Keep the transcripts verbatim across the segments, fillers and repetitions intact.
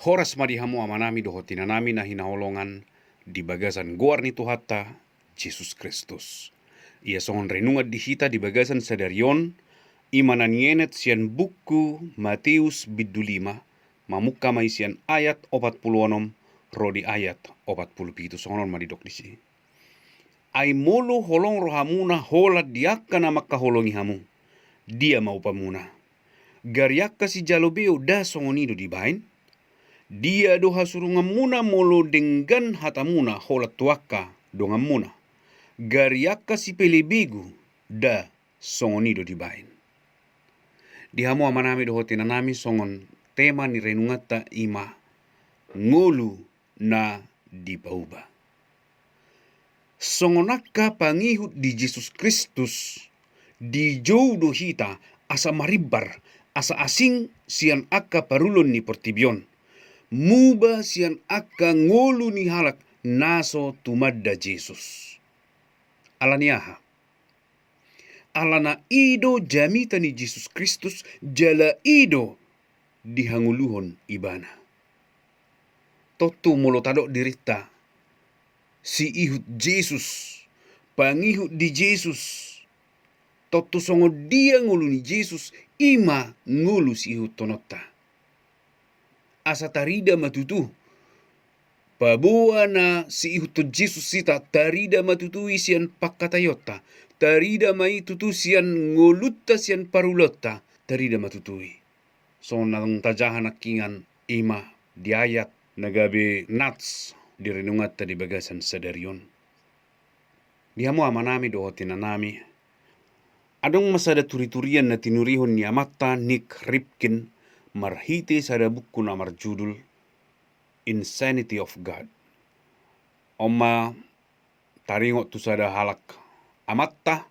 Horas ma di hamu amanami dohot inanami na hinaholongan di bagasan goar ni Tuhanta Jesus Kristus. Ia songon renungan di hita di bagasan sadari on, i ma na nienet sian buku Mateus bindu lima, mamungka ma i sian ayat opat pulu onom ro di ayat opat pulu pitu, songon on ma didok disi. Ai molo holong rohamuna holan di angka na mangkaholongi hamu, dia ma upamuna? Gari angka sijalo beo da songon i do dibaen? Dia do hasurunganmuna molo denggan hatamuna holan tu angka donganmuna? Gari angka sipelebegu da songon i do dibaen. Di hamu amanami dohot inanami, songon tema ni renunganta i ma ngolu na dipauba. Songon angka pangihut di Jesus Kristus, dijou do hita asa marimbar, asa asing sian angka parulon ni portibi on, muba sian angka ngolu ni halak na so tumanda Jesus. Ala ni aha? Alana i do jamita ni Jesus Kristus, jala i do dihangoluhon ibana. Tontu molo tadok dirinta siihut Jesus, pangihut di Jesus, tontu songon dia ngolu ni Jesus, i ma ngolu siihuthononta. Asa tarida ma tutu paboa na siihuthon Jesus hita, tarida ma tutu i sian pangkataionta, tarida ma i tutu sian ngolunta, sian parulaonta, tarida ma tutu i. Songon naung tajaha nangkiningan i ma di ayat na gabe nats di renunganta di bagasan sadari on. Di hamu amanami dohot inanami, adong ma sada turiturian na tinurihon ni amanta Nick Ripken marhite sada buku na marjudul Insanity of God. On ma taringot tu sada halak amanta,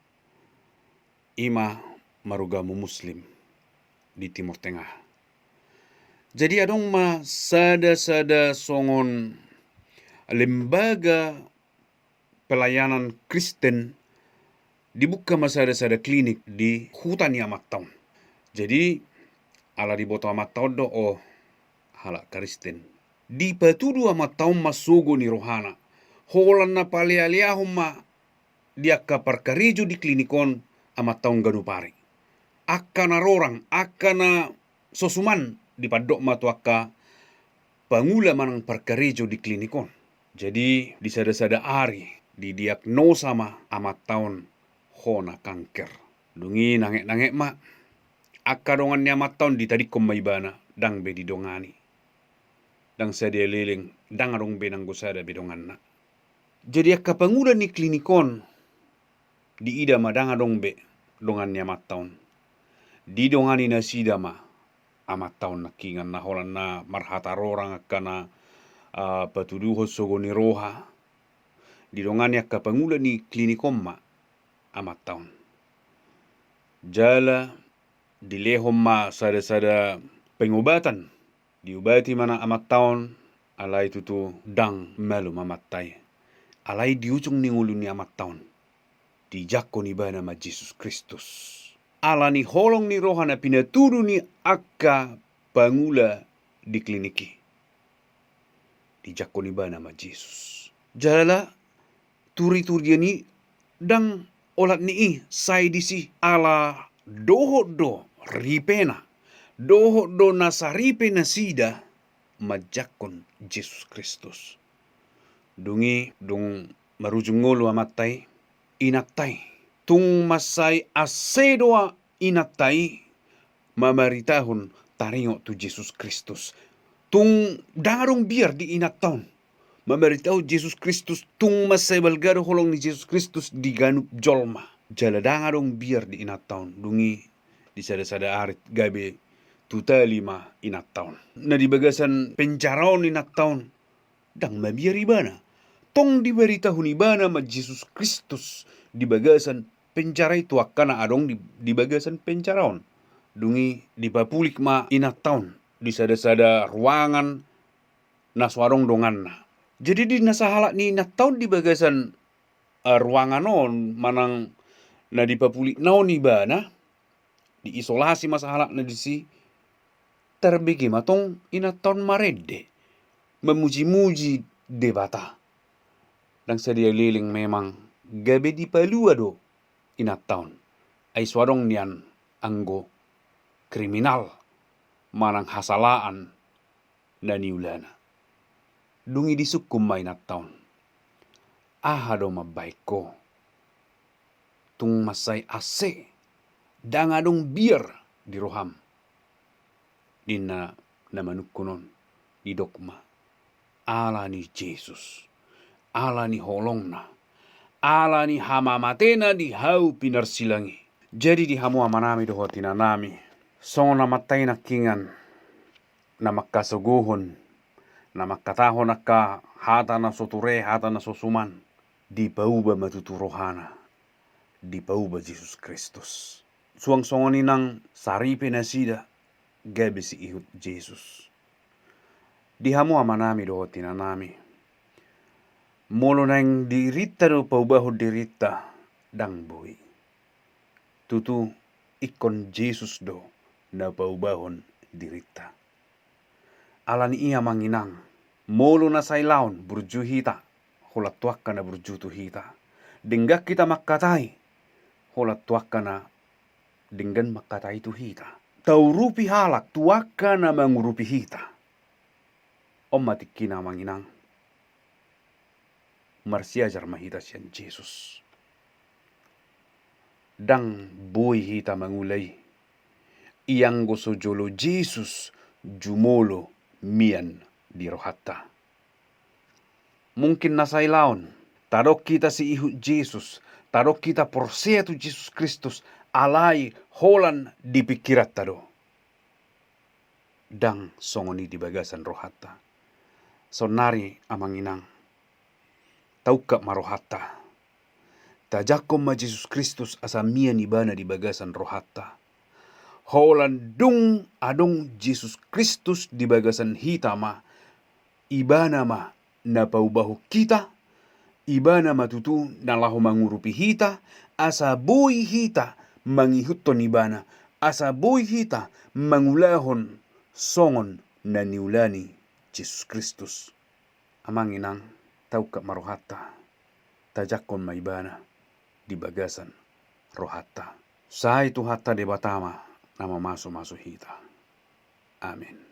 i ma marugamo Muslim di Timur Tengah. Jadi adong ma sada-sada songon lembaga pelayanan Kristen, dibuka ma sada-sada klinik di huta ni amanta on. Jadi ala diboto amanta on do, o, halak Kristen, dipatudu amanta on ma sogo ni rohana, holan na palealeahon ma di angka parkarejo di klinik on amanta on ganup ari. Angka na rorang, angka na so suman dipandok ma tu angka pangula manang parkarejo di klinik on. Jadi di sada-sada ari didiagnosa ma amanta on hona kanker. Dung i nanget-nanget ma, angka dongan ni amanta on ditadingkon ma ibana, ndang be didongani. Ndang sadia leleng, ndang adong be nanggo sada be donganna. Jadi angka pangula ni klinik on diida ma ndang adong be dongan ni amanta on. Didongani nasida ma amanta on nangkiningan, na holan na marhata rorang, angka na, ah, patuduhon sogo ni roha. Didongani angka pangula ni klinik on ma amanta on. Jala dilehon ma sada-sada pengobatan. Diobati ma na amanta on, alai tutu ndang malum amanta i. Alai di ujung ni ngolu ni amanta on, dijangkon ibana ma Jesus Kristus. Ala ni holong ni roha na pinatudu ni angka pangula di klinik i, dijangkon ibana ma Jesus. Jala turiturian i ndang olat ni i sae disi, ala dohot do ripena, dohot do na saripe nasida manjangkon Jesus Kristus. Dung i, dung marujung ngolu amanta i, inanta i tung mansai ase do inanta i mamaritahon taringot tu Jesus Kristus. Tung ndang adong biar di inanta on mamaritahon Jesus Kristus, tung mansai balga do holong ni Jesus Kristus di ganup jolma. Jala ndang adong biar di inanta on. Dung i di sada-sada ari gabe tutali ma inanta on. Na di bagasan penjara on inanta on, ndang mabiar ibana. Tong dibaritahon ibana ma Jesus Kristus di bagasan penjara i tu angka na adong di, di bagasan penjara on. Dung i dipapulik ma inanta on di sada-sada ruangan na so adong donganna. Jadi di na sahalak ni inanta on di bagasan, eh, ruangan on manang na dipapulikna on ibana, diisolasi ma sahalakna disi. tarbege ma tong inanta on marende, mamuji-muji Debata. Ndang sadia leleng memang gabe dipalua do inanta on. Ai so adong nian anggo kriminal manang hasalaan na niulana. Dung i disungkun ma inanta on, "Aha do mambahen ho? Tung mansai ase, ndang adong biar di roham," ninna na manungkun on. Didok ma, "Ala ni Jesus, ala ni holongna, ala ni hamamatena di hau pinarsilang i." Jadi di hamu amanami dohot inanami, songon amanta i nangkiningan, na mangkasogohon, na mangkatahon angka hata na so ture, hata na so suman, dipauba ma tutu rohana, dipauba Jesus Kristus. Suang songon i nang saripe nasida gabe siihut Jesus. Di hamu amanami dohot inanami, molo naeng dirinta do paubahon dirinta, ndang boi. Tutu ingkon Jesus do na paubahon dirinta. Ala ni i amang inang, molo na sailaon burju hita, holan tu angka na burju tu hita. Denggan hita mangkatai, holan tu angka na denggan mangkatai tu hita. Taurupi halak tu angka na mangurupi hita. On ma tingkina amang inang. Marsiajar ma hita sian Jesus. Ndang boi hita mangula i, ianggo so jolo Jesus jumolo mian di rohanta. Mungkin na sailaon, tadok hita siihut Jesus, tadok hita porsea tu Jesus Kristus, alai holan di pingkiranta do. Ndang songon i di bagasan rohanta. Saonnari amang inang, taungkap ma rohanta. Tajangkon ma Jesus Kristus asa mian ibana di bagasan rohanta. Holan dung adong Jesus Kristus di bagasan hita ma, ibana ma na paubahon hita, ibana ma tutu na laho mangurupi hita, asa boi hita mangihuthon ibana, asa boi hita mangulahon songon na niula ni Jesus Kristus. Amang inang, taungkap ma rohanta, tajangkon ma ibana di bagasan rohanta. Sai Tuhanta Debata ma na mamasumasu hita. Amen.